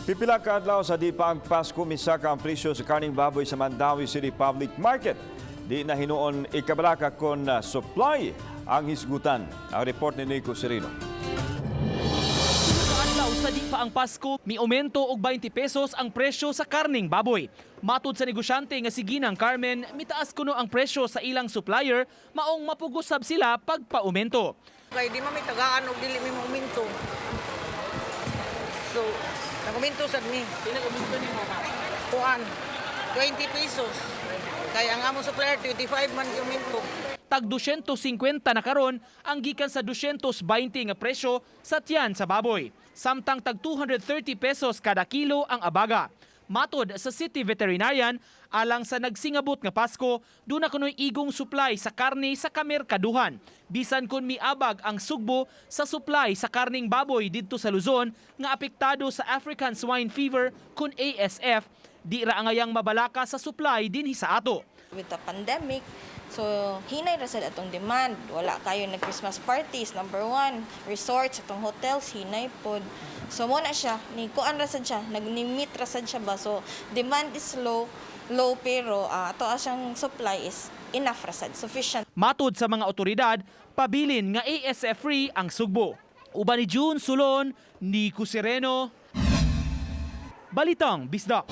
Pipila ka adlaw sa di pa ang Pasko, misaka ang presyo sa karning baboy sa Mandaue City Public Market. Di na hinuon ikabalaka kon supply ang hisgutan. Ang report ni Nico Serino. Adlaw sa di pa ang Pasko, miaumento og 20 pesos ang presyo sa karning baboy. Matud sa negosyante nga si Ginang Carmen, mitaas kuno ang presyo sa ilang supplier, maong mapugos sab sila pagpaumento. Kay di man may tagaan og dili mi moaumento. So, nag-aumento sad mi. Pinag-aumento nimo? Kuan, 20 pesos. Kay ang among supplier 25 man aumento. Tag 250 na karon ang gikan sa 220 nga presyo sa tiyan sa baboy. Samtang tag 230 pesos kada kilo ang abaga. Matod sa city veterinarian, alang sa nagsingabot nga Pasko, duna kunoy igong supply sa karne sa kamerkaduhan. Bisan kun miabag ang sugbo sa supply sa karning baboy didto sa Luzon nga apektado sa African Swine Fever kun ASF, di ra angayang mabalaka sa supply dinhi sa ato. With the pandemic, so hinay ra sad atong demand. Wala kayo nag Christmas parties, number one. Resorts, atong hotels, hinay pod. So mo na siya, ni kuan ra sad siya, nag-limit ra sad siya ba. So demand is low, low pero ato siyang supply is enough ra sad, sufficient. Matod sa mga otoridad, pabilin nga ASF free ang sugbo. Uban ni June Sulon, Nico Sereno, Balitang Bisdak.